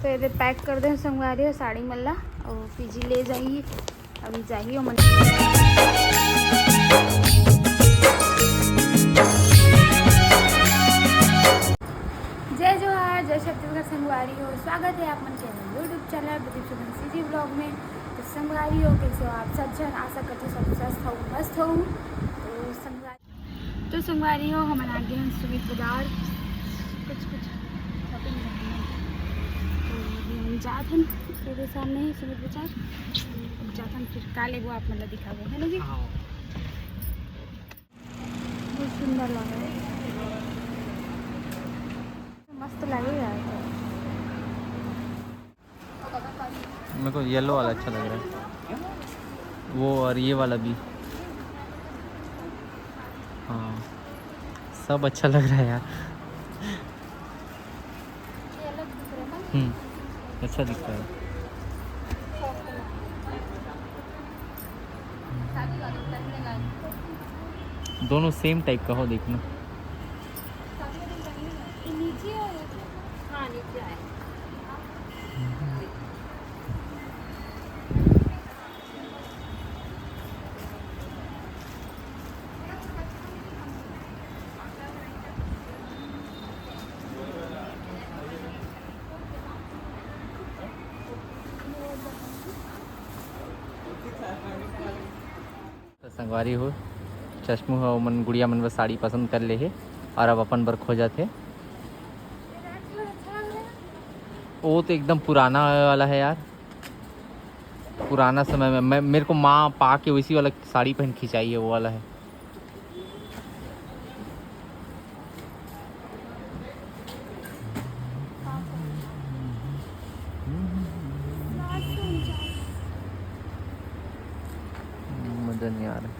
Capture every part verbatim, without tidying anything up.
एदे पैक कर दे संगवारी हो साड़ी मन ला, अउ पीजी ले जाही, अभी जाही ओमन। जय जोहार, जय छत्तीसगढ़ संगवारी हो, स्वागत है आप मन के YouTube चैनल प्रदीप सुमन सीजी ब्लॉग में। तो संगवारी हो, कैसे हो आप सब जन? आशा करते सब स्वस्थ हो, मस्त हो। तो संगवारी तो संगवारी हो, हमन आ गए हैं सुमित बाजार, कुछ कुछ शॉपिंग करने। तो अभी हम जात हन, तेरे सामने ही सुमित बाजार। अब जात हन, फिर का लेबो आप मन ला दिखाबो, है ना जी? हाँ। बहुत सुंदर लग रहा है, मस्त लगे यार। मेरे को येलो वाला अच्छा लग रहा है, वो और ये वाला भी। हाँ, सब अच्छा लग रहा है यार। हम्म, अच्छा दिख रहा है। दोनों सेम टाइप का हो, देखना। तो संगवारी हो, चश्मू ह ओमन गुड़िया मन बर साड़ी पसंद कर ले हे और अब अपन बर खोजत हे। वो तो एकदम पुराना वाला है यार, पुराना समय में मैं, मेरे को माँ पा के वैसी वाला साड़ी पहन खिंचाई है, वो वाला है। मजा नहीं आ रहा।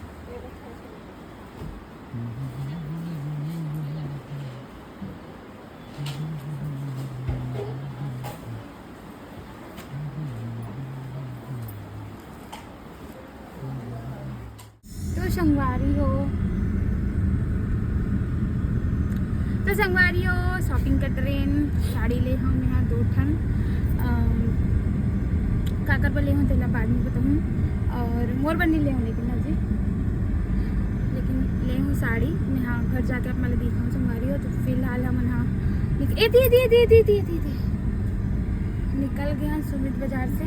तो संगवारी हो, तो संगवारी हो, शॉपिंग कर डरेन, साड़ी ले हव मेहा दो ठन। अम, काकर बर ले हव तेला बाद में बताहूँ। और मोर बर नहीं ले हव लेकिन ना जी, लेकिन ले हव साड़ी। मेहा घर जाके आप मन ला दिखाहूँ संगवारी हो। तो फिलहाल हमन हा निक-, ए दी, ए दी, ए दी, ए दी, ए दी, ए दी। निकल गए हैं सुमित बाजार से।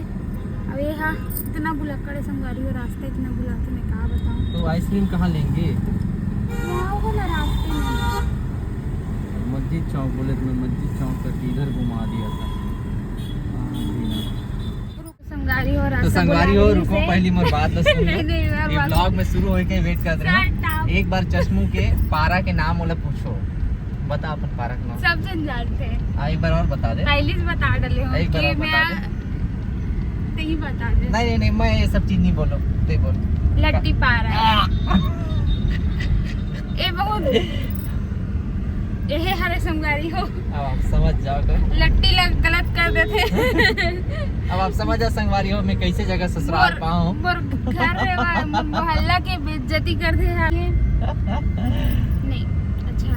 अब ये हा इतना भुलक्कड़ है संगवारी हो, रास्ता इतना भुलाते, मैं का बताऊँ। तो आइसक्रीम कहाँ लेंगे? वहाँ वो वाला रास्ते में। मस्जिद चौक बोले तो मैं मस्जिद चौक तक इधर घुमा दिया था। हाँ, जी ना। संगवारी हो, तो रास्ता संगवारी हो, भुला रुको, से। पहली मोर बात ला सुन लो। नहीं, नहीं, यार, ये बात ब्लॉग में शुरू होके वेट कर रहे हो। Shut up। एक बार चश्मू के पारा के नाम वाला पूछो, बता अपन पारा के नाम। सब जन जानते हैं। हाँ, एक बार और बता दे। पहले से बता डाले हो एक बार कि और बता मैं दे। नहीं बता दे। नहीं, नहीं, नहीं, मैं ये सब चीज नहीं बोलो, ते बोल। लट्टी पारा। आ! ए बहुत, यही हरे संगवारी हो। अब आप समझ जाओ तो। लट्टी लग गलत कर देते। अब आप समझ जाओ संगवारी हो, मैं कैसे जगह ससुराल मोर, पाऊँ। मोर घर रे वा-, मोर मोहल्ला के बेइज्जती कर दे है। नहीं, अच्छा।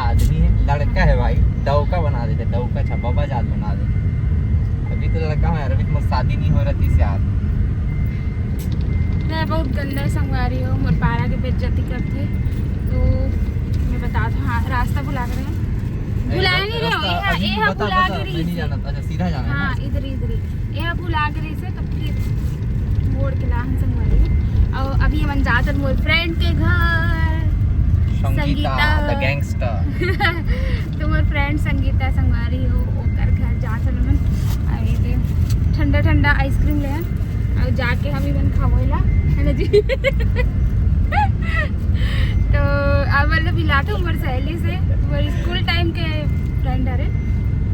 आदमी है, लड़का है भाई, डौका बना देते, डौका छपा जात बना देते। अभी तो लड़का हूँ यार, अभी तो मोर शादी नहीं हो रही थी यार। मैं बहुत गंदा संगवारी हो, मोर पारा के बेइज्जती करथे। तो मैं बता दूँ, हाँ, रास्ता भुला के रहे। अरे, भुलाए नहीं रहे हो, रास्ता ये हा, अभी ये हा बता, भुला बता, के रही मैं नहीं से। जाना। अच्छा, सीधा जाना है हाँ, ना? इधर ही, इधर ही। ये हा भुला के रही से, तब फिर मोड़ के लाहन संगवारी हो। और अभी हमन जात हन मोर फ्रेंड के घर। संगीता, संगीता। The gangster। तो मोर फ्रेंड संगीता संगवारी हो, ओकर घर जात हन हमन। अरे, ठंडा ठंडा आइसक्रीम ले हन। अउ जाके हम इमन खाबो एला, है ना जी? तो अब मतलब मिलात हूँ मोर सहेली से, मोर स्कूल टाइम के फ्रेंड हरे।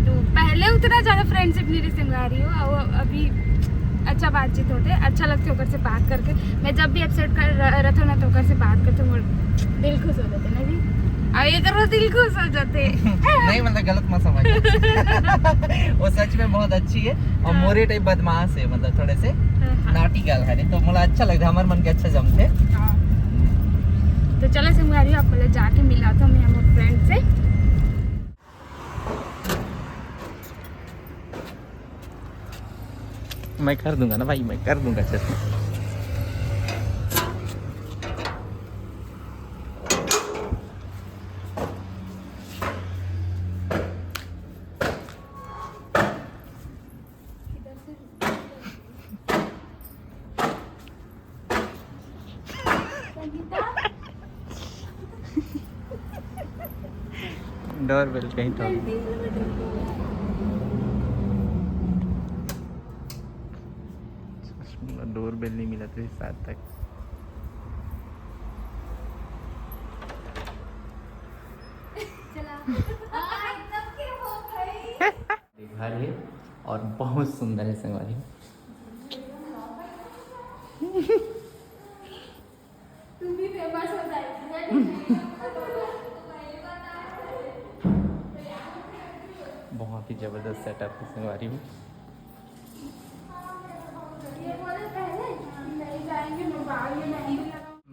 तो पहले उतना ज़्यादा फ्रेंडशिप नहीं रही संगवारी हो, और अभी अच्छा बातचीत होते, अच्छा लगते ओकर से बात करके। मैं जब भी अपसेट कर रह- रहता हूँ ना, तो ओकर से बात करते मोर दिल खुश हो जाते ना जी। अब ये करो, दिल खुश हो जाते। नहीं, मतलब, गलत मत समझ। वो सच में बहुत अच्छी है और हाँ। मोरे टाइप बदमाश है, मतलब, थोड़े से हाँ, हाँ। नॉटी गर्ल है, नहीं तो मोला अच्छा लगता है, हमारे मन के अच्छा जमते। हाँ। तो चलो संगवारी, आप बोले जाके मिलाता हूँ मैं हमारे फ्रेंड से। मैं कर दूंगा ना भाई, मैं कर दूंगा चश्मा। डोरबेल कहीं तो। डोरबेल नहीं मिला था शायद तक। घर है और बहुत सुंदर है संगवारी। तुम भी फेमस हो जाएगी। बहुत ही जबरदस्त सेटअप है संगवारी में।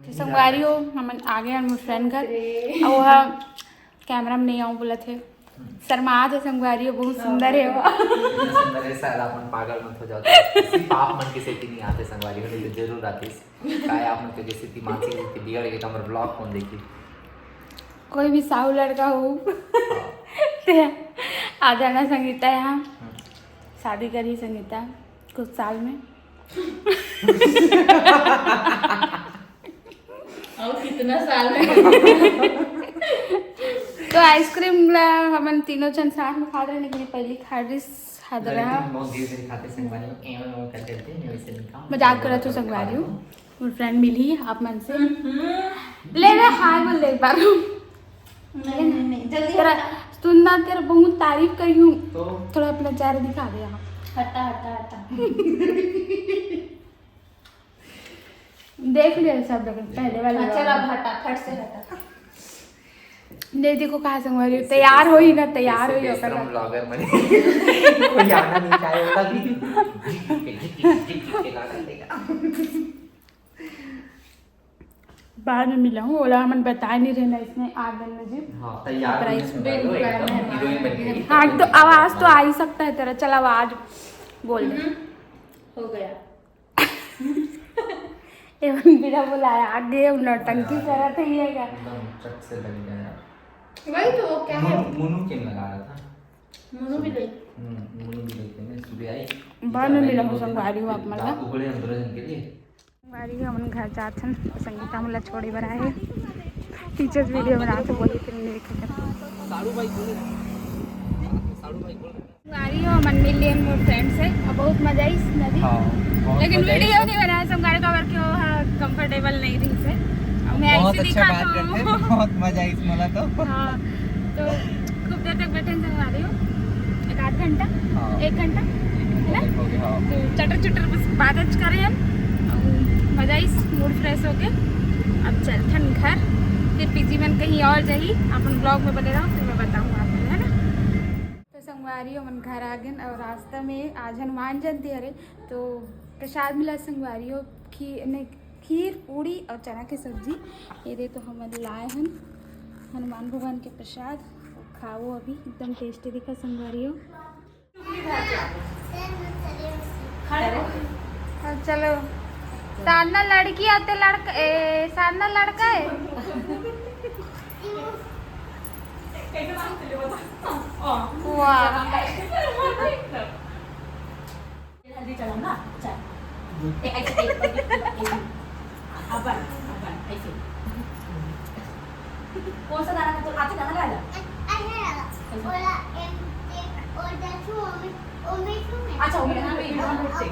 तो संगवारी हो, हम आ गए हैं मोर फ्रेंड घर। और वह कैमरा में नहीं आऊँ बोला थे, शर्मा थे संगवारी हो, बहुत सुंदर है वो। सुंदर है, शायद आप मन पागल मत हो जाओ। सिर्फ आप मन के सेती नहीं आते संगवारी हो, नहीं तो जरूर आते। काय आप मन के जैसे दिमाग से जैसे बिगड़ गए तो हमारा ब्लॉग कौन देखी? कोई भी साहू लड़का हो, हाँ। ते आ जाना संगीता यहाँ। हम्म। शादी करी संगीता कुछ साल में। और कितना साल में? तो आइसक्रीम ला हमन तीनों जन साथ में खात रहे, लेकिन पहली खा रही हाथ रहा। बहुत धीरे धीरे खाते संगवारी हो, एम एम करते रहते हैं, वैसे नहीं खाओ। मजाक करत हो संगवारी हो, मोर फ्रेंड मिली आप मन से। ले ले, हाय बोल दे एक बार। नहीं, नहीं, नहीं, जल्दी तेरा हटा। सुनना, तेरा बहुत तारीफ करी हूँ। तो? थोड़ा अपना चेहरा दिखा दे यहाँ। हटा, हटा, हटा। देख लिया सब लोग, पहले वाला हाँ, वाला। चल अब हटा, फट से हटा। नहीं, देखो कहाँ संगवारी हो, तैयार हो ही ना, तैयार हो ही बेशरम होगा। ब्लॉगर मने कोई आना नहीं चाहे होगा भी। झिक, झिक, झिक, झिक, झिक के ला कर देगा। बाद में मिला हूँ, ओला हमन बताए नहीं रहना इसने आंगन में जी। हाँ, तैयार होने से पहले एकदम हीरोइन बन गई। हाँ, तो आवाज तो आ ही सकता है तेरा। चल, आवाज बोल दे। हम्म, हो गया। एमन बिना बुलाए आ गए, नौटंकी करत है ये का। एकदम चट से लग गया यार। वही तो, वो क्या है? मुनु, मुनु के लगा रहा था। मुनु भी गई। हम्म, मुनु भी गई थी, मैं सुबह आई। बाद में मिला हूँ संगवारी हो आप मन ला। रात को बोले हम दोनों जन के लिए। संगवारी हो, हमन घर जात हन, संगीता मोला छोड़े बर आए। टीचर्स वीडियो बना तो बोली फिर देखे कर। साड़ू भाई बोले। साड़ू भाई बोल रहे हैं। संगवारी हो, हमन मिल लिए मोर फ्रेंड से, अब बहुत मजा आइस नदी। हाँ, बहुत लेकिन मजा आइस। वीडियो नहीं बनाया संगवारी का, काबर कि वो, हाँ, कंफर्टेबल नहीं रही से। अब मैं बहुत ऐसे अच्छा दिखा बात तो करते हैं, बहुत मजा आइस मोला तो। हाँ, तो खूब देर तक बैठे हैं संगवारी हो, एक आध घंटा, हाँ। एक घंटा, है ना? हो गया, हाँ। तो चटर चटर बस बात आज करे हम, और मजा आइस, मूड फ्रेश होके अब चलथन घर। फिर पीजी मन कहीं और जाही, अपन ब्लॉग में बने रहो, फिर मैं बताऊँ आपको, है ना? तो संगवारी हो, हमन घर आ गेन और रास्ता में आज हनुमान जयंती हरे, तो प्रसाद मिला संगवारी हो, खीर, नहीं, खीर, पूड़ी और चना के सब्जी। ये दे तो हमन लाए हन हनुमान भगवान के प्रसाद, खाओ अभी, एकदम टेस्टी दिखा संगवारी हो। हाँ, चलो, साधना लड़की आते लड़का, ए, साधना लड़का है। वाह। जल्दी चलो ना, चल। ए, ऐसे, ऐसे, ऐसे, ऐसे। अपन, अपन, ऐसे। कौन सा गाना का तो आते गाना गा ला? अच्छा, वो मेरे हाथ में, हाँ, बोलते।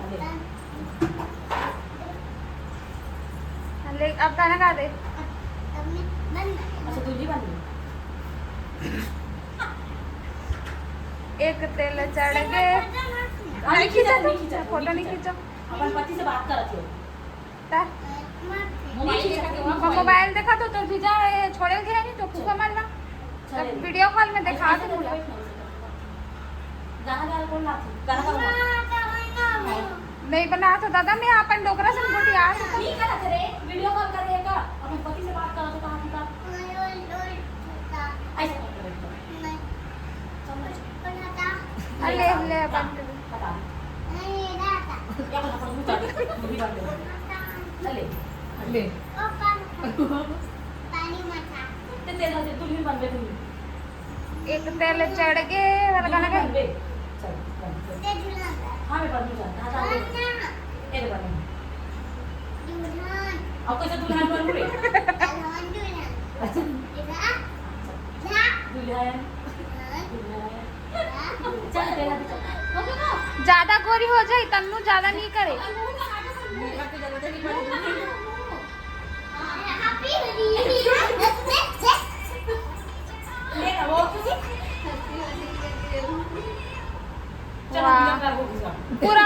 अरे। ले, अब गाना गा दे। अच्छा, तू जी बन गई। एक तेल चढ़ गए। हाँ, नहीं खींचा, नहीं खींचा, फोटो नहीं खींचा। अपन पति से बात करत हो। ता? मोबाइल देखा तो, मोबाइल देखा तो, तो जीजा ये छोड़े गए नहीं तो फूफा मारना। चले। तो वीडियो कॉल में देखा दे बोला। गाना गाना कौन लाती? गाना गाना। नहीं बना तो दादा, मैं अपन डोकरा संग गोटी आ सकता। नहीं करत रे, वीडियो कॉल कर रहेगा। अपन पति से बात करो तो कहाँ की बात? ऐसे करके बैठ जाओ। अरे, ले, ले, बता, बता। चले। ले। एक तेल चढ़ गे, हल्का लगा। हाँ, मैं बनू जा। हाँ, जा, ले। ए, ले बनू। अब कैसे दुल्हन बनू रे? अच्छा। दुल्हन। दुल्हन। चल, चल, चल। ज्यादा गोरी हो जाई, तन्नू ज्यादा नहीं करे। वाह। पूरा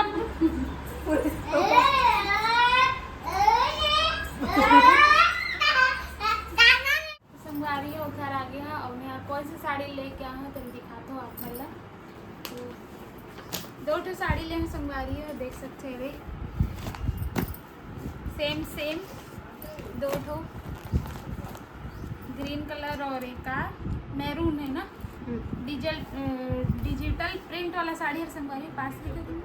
संगवारी हो, घर आ गया और मैं कोई सी साड़ी लेके आया हूँ, तुम दिखाता हूँ आप मन ला। तो दो ठो साड़ी ले हूँ संगवारी हो, देख सकते हैं रे, सेम सेम दो ठो, ग्रीन कलर और एक का मैरून है ना, डिजिटल, डिजिटल प्रिंट वाला साड़ी है संगवारी, पास लेके तुम।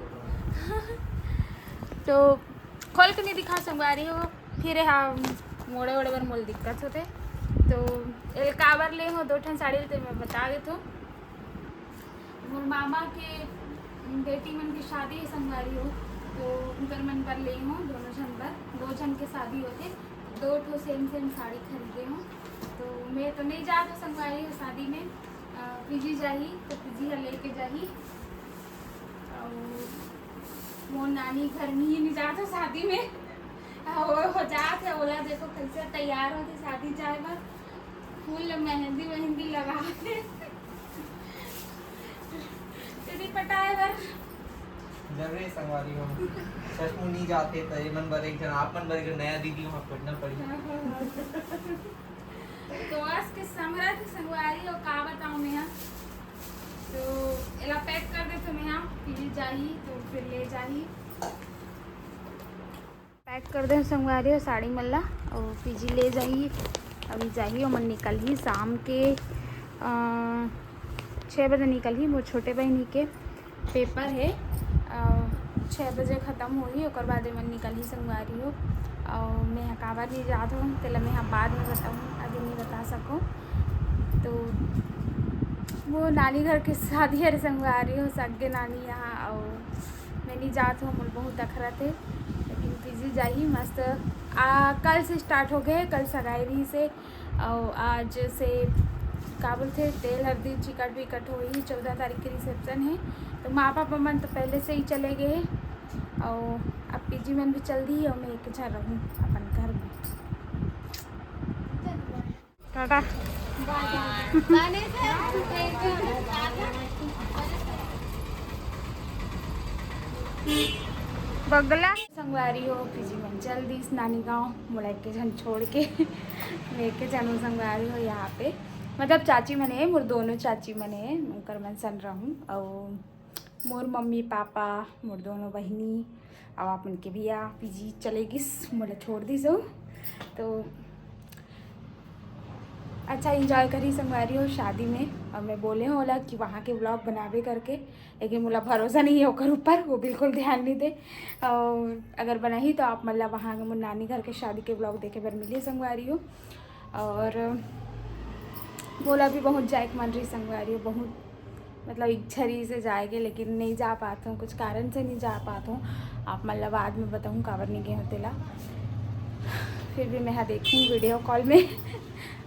तो खोल के नहीं दिखा संगवारी हो, फिर हाँ मोड़े ओड़े बर मोल दिक्कत होते। तो एल काबर ले हो दो ठन साड़ी, तो मैं बता देत हूँ। मोर मामा के बेटी मन के शादी है संगवारी हो, तो उनकर मन बर ले हो दोनों झन बर, दो झन के शादी होते, दो ठो सेम सेम साड़ी खरीदे हो। तो मैं तो नहीं जात हो संगवारी हो शादी में, अ, पीजी जाही तो पीजी ह लेके जाही। और मोर नानी घर में ही नहीं जात हो शादी में, अ, वो हो जात है, ओला देखो कैसे तैयार होते शादी जाए बर, फूल मेहंदी वेहंदी लगा के तेरी पटाए बर। जरूरी संगवारी हो, सचमुच नहीं जाते तो ये मन बर एक जन, आप मन बर एक जन नया दीदी वहाँ खोजना पड़ी। हाँ, हाँ, हाँ। तो आज के समरथ संगवारी और का बताऊं मैं, तो एला पैक कर दे तो मैं, फिर जाही तो फिर ले जाही। पैक कर दे संगवारी और साड़ी मन ला, और पीजी ले जाही। अभी जाही, ओमन निकलही शाम के, अ, छः बजे निकलही। मोर छोटे बहिनी के पेपर है, अ, छः बजे खत्म होही, ओकर बाद एमन निकलही संगवारी हो। और मैं ह काबर नहीं जात हूँ, तेला मैं ह बाद में बताऊँ, अभी नहीं बता सकूँ। तो वो नानी घर के शादी हरे संगवारी हो, सगे नानी यहाँ, और मैं नहीं जात हूँ, मोर बहुत अखरत है, लेकिन पीजी जाही मस्त। आ, कल से स्टार्ट हो गए, कल सगाई रही से, और आज से का बोलते तेल हल्दी चिकट विकट होही, चौदह तारीख के रिसेप्शन है, तो माँ पापा मन तो पहले से ही चले गए हैं, और अब पीजी मन भी चल दी है, और मैं एक झन रहूँ अपन घर में। टाटा। बगला संगवारी हो, पीजी मन चल दीस नानी गांव, मोला एक झन छोड़ के। मैं एक झन हूँ संगवारी हो यहाँ पे, मतलब चाची मने, मोर दोनों चाची मने, उनकर मन सन रहूँ। और मोर मम्मी पापा, मोर दोनों बहिनी, और आप मन के भैया पीजी चले गिस, मोला छोड़ दिस हो। तो अच्छा एंजॉय करी संगवारी हो शादी में। और मैं बोले हूँ ओला कि वहाँ के व्लॉग बनावे करके, लेकिन मोला भरोसा नहीं है ओकर ऊपर, वो बिल्कुल ध्यान नहीं दे। और अगर बनाही तो आप मन ला वहाँ के मोर नानी घर के शादी के व्लॉग देखे बर मिली संगवारी हो। और मोला भी बहुत जाए के मन रही संगवारी हो, बहुत मतलब इच्छा रही से जाए के, लेकिन नहीं जा पात हूँ, कुछ कारण से नहीं जा पात हूँ। आप मन ला बाद में बताऊँ काबर नहीं गए हो तेला। फिर भी मैं यहाँ देखूँ वीडियो कॉल में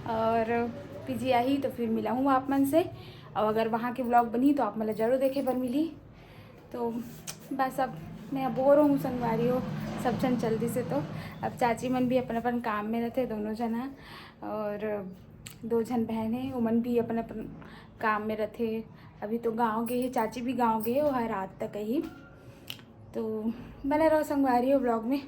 और पीजी आही तो फिर मिलाऊँ आप मन से। और अगर वहाँ के व्लॉग बनी तो आप मन ला जरूर देखे बर मिली। तो बस अब मैं बोर हूँ संगवारी हो, सब जन चल दिस हे तो। अब चाची मन भी अपन अपन काम में रहते दोनों जना, और दो झन बहन है, ओमन भी अपन अपन काम में रहते। अभी तो गाँव गए है, चाची भी गाँव गए, वो हर रात तक ही। तो बने रहो संगवारी हो व्लॉग में।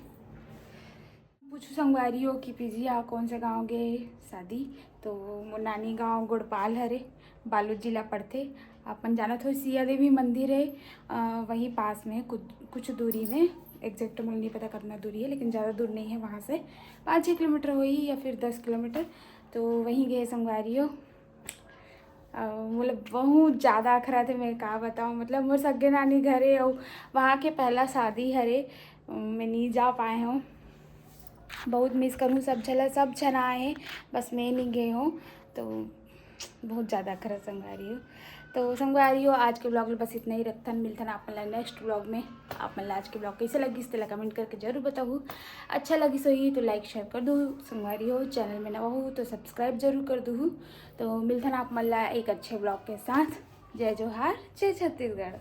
पूछू संगवारी हो कि पीजी हा कौन से गांव गए शादी, तो मोर नानी गांव गुड़पाल हरे, बालोद जिला पड़थे। अपन जानत हो सिया देवी मंदिर है, अ, वहीं पास में कुछ, कुछ दूरी में, एग्जैक्ट मुझे नहीं पता कितना दूरी है, लेकिन ज़्यादा दूर नहीं है वहाँ से, पाँच छः किलोमीटर होही या फिर दस किलोमीटर। तो वहीं गए संगवारी हो। अउ मोला बहुत ज़्यादा अखरथे, मैं का बताऊँ, मतलब मोर सगे नानी घर हे अउ वहाँ के पहला शादी हरे, मैं नहीं जा पाए हूँ। बहुत मिस करूँ सब झला, सब झन आए हैं, बस मैं नहीं गई हूँ, तो बहुत ज़्यादा अखरथे संगवारी हो। तो संगवारी हो, आज के ब्लॉग में बस इतना ही रखथन, मिलथन आप मन ला नेक्स्ट ब्लॉग में। आप मन ला आज के ब्लॉग कैसे लगिस तेला कमेंट करके जरूर बताहू। अच्छा लगिस होही तो लाइक शेयर कर दू संगवारी हो, चैनल में नवा हो तो सब्सक्राइब जरूर कर दू। तो मिलथन आप मन ला एक अच्छे ब्लॉग के साथ। जय जोहार, जय छत्तीसगढ़।